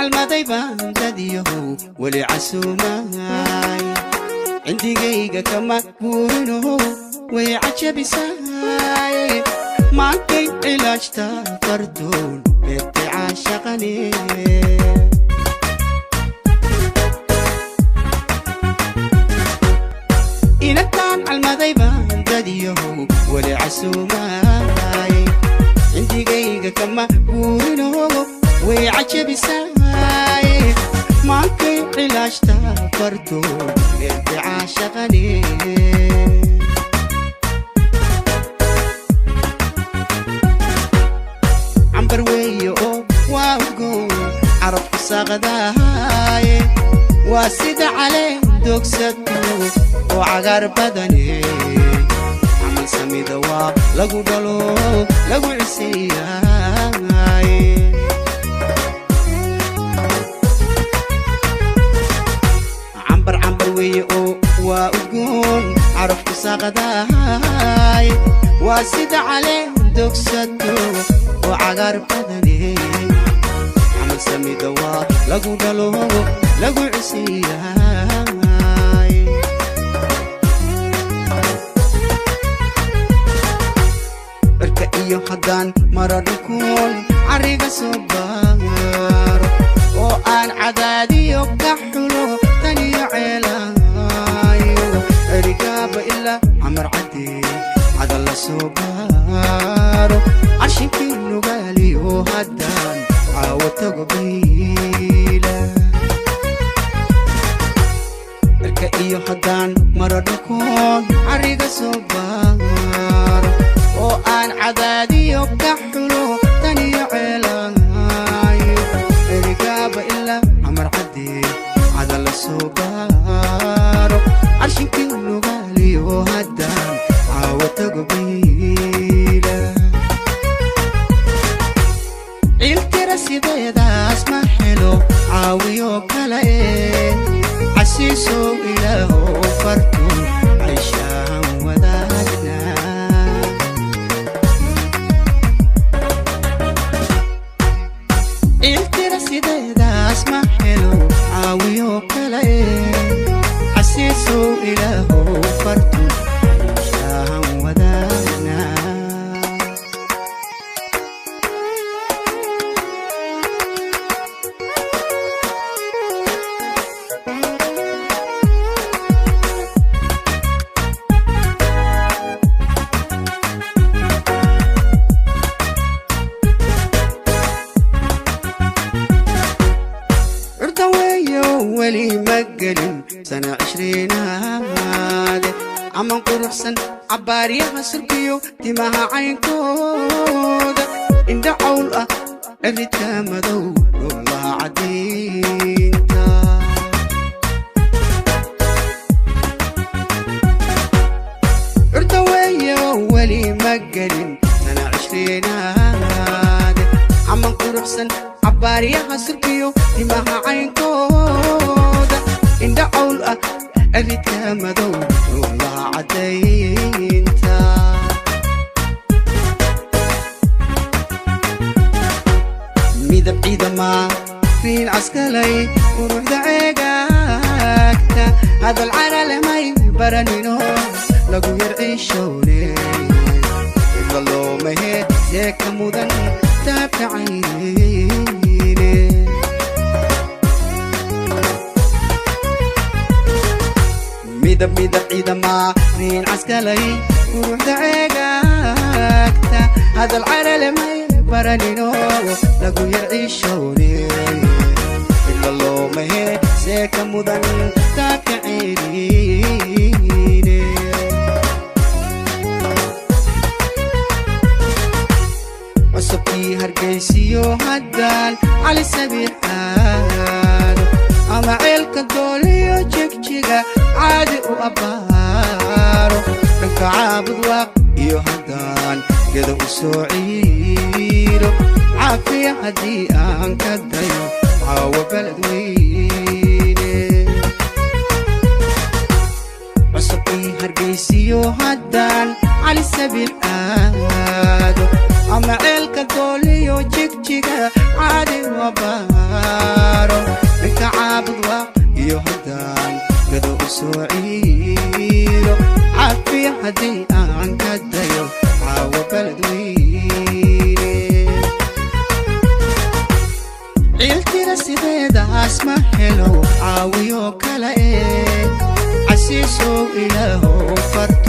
Calmaday baan dadiyahow weli casuumaay, cindigayga kama guurino, way cajabisaay. Maankay cilaajta fartuun beertay caashaqane. Inantaan calmaday baan dadiyahow weli casuumaay, cindigayga kama guurino, way cajabisaay. Maankay cilaajta fartuun beertay caashaqane. Cambar weeye oo waa udgoon carabku saaqadaaye, waa sida caleen dogsato oo cagaar badane. Camal samida waa lagu dhalo lagu ciseeyaaye. Cambar cambar weeye oo waa udgoon carabku saaqadaaye, waa sida caleen dogsato oo cagaar badane. Camal samida waa lagu dhalo lagu ciseeyaaye. Cirka iyo haddaan mara dhulkuun carriga soo baaro oo aan cadaadiyo ka xulo taniyo ceelaayo, cerigaaba ilaa Camar cadde cada la soo baaro, carshinkii Nugaaliyo haddaan caawo tago Bayla. Cirka iyo haddaan mara dhulkoon carriga soo baaro oo aan cadaadiyo ka xulo taniyo ceelaayo, cerigaaba ilaa Camar cadde cada la soo baaro, carshinkii Nugaaliyo haddaan caawo tago Bayla. Ciiltira sideedaas ma helo caawiyo kale e, casiisow Ilaahow fartuun cayshaan wadaagna. Ciiltira sideedaas ma helo caawiyo kale e, casiisow Ilaahow fartuun cayshaan wadaagna. Curda weeyo weli ma gelin sana 20aade, aman quruxsan cabbaaryaha surkiyo timaha caynkooda, indha cawl ah ciridka madow dhulaha cadiinta. Curda weeyo weli ma gelin sana 20aade, aman quruxsan cabbaaryaha surkiyo timaha caynkooda, indha cawl ah ciridka madow dhulaha caddaynta. Midab ciidama riin caskalay quruxda ceegaagta, hadal caralemay baranino lagu yar ciishowne, cidla loomahe see ka mudan taabka cayne. Midab midab ciidama riin caskalay quruxda ceegaagta, hadal caralemay baranino lagu yar ciishowne, cidla loomahe see ka mudan taabka cayne. Cusubkii Hargaysiyo haddaan Cali Sabiix aado ama ceelka Dooliyo Jigjiga caadi u abbaaro, dhanka Caabud Waaq iyo haddaan gedo u soo ciiro, caafiya haddii aan ka dayo caawo beled weyne. Cusubkii Hargaysiyo haddaan Cali Sabiix aado ama ceelka Dooliyo Jigjiga caadi wabaaro. soo ciiro. Cafiya haddii aan ka dayo caawa Beledweyne, ciiltira sideedaas ma helo caawiyo kale e. Casiisow, Ilaahow farta.